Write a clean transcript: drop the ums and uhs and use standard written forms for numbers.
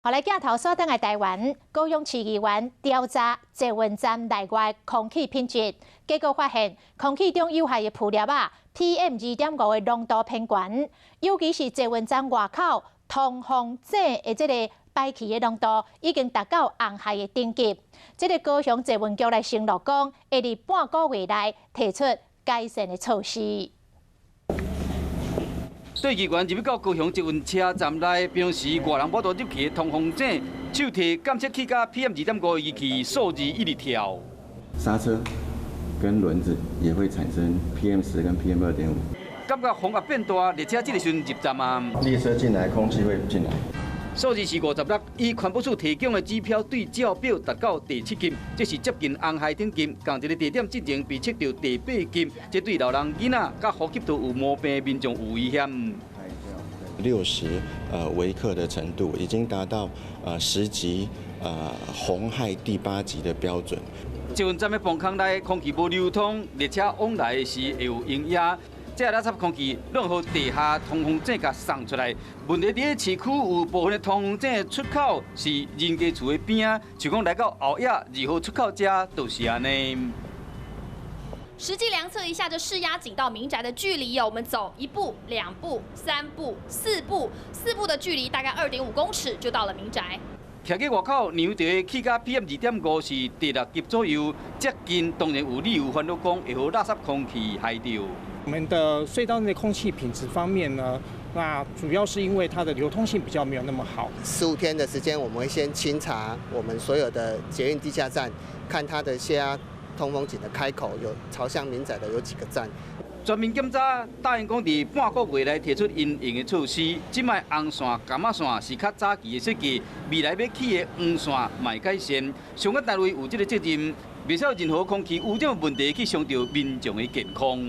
予來鏡頭鎖轉來台灣，高雄市議員調查捷運站內外空氣品質，結果發現空氣中有害的顆粒仔 PM 2.5的濃度偏懸，尤其是捷運站外口通風井的這个排氣的濃度已經達到紅害的等級。這个高雄捷運局來承諾講，會佇半個月內提出改善的措施。對議員入去到高雄捷運車站內，平時外人無法度入去的通風井，手提監測器佮 PM 2.5儀器，數字一直跳。剎車跟輪子也會產生 PM 10跟 PM 2.5。感覺風壓變大，列車這个時陣入站啊。列車進來，空氣會進來。數字是56，以環保署提供的指標對照表達到第七級，這是接近紅害等級。仝一个地點進前被測著第八級，這對老人囡仔佮呼吸道有毛病民眾有危險。 60微克的程度已經達到10級紅害第八級的標準。捷運站的棚空內空氣無流通，列車往來時會有溶液。這垃圾空氣攏予地下通風井共送出來。問題佇咧市區有部分的通風井出口是人家厝的邊仔，就講來到後野2號出口遮就是按呢。實際量測一下這釋壓井到民宅的距離哦，我們走一步、兩步、三步、四步，四步的距離大概2.5公尺就到了民宅。徛佇外口量著的氣甲 PM 2.5是第六級左右，接近當然有理由煩惱講會予垃圾空氣害著。我們的隧道內空氣品質方面呢，那主要是因為它的流通性比較沒有那麼好。15天的時間，我們會先清查我們所有的捷運地下站，看它的泄壓通風井的開口有朝向民宅的有幾個站。全面檢查，答應講佇半個月內提出因應的措施。這擺紅線、柑仔線是較早期的設計，未來欲起的黃線嘛會改善。相關單位有這个責任，袂使任何空氣污染問題去傷著民眾的健康。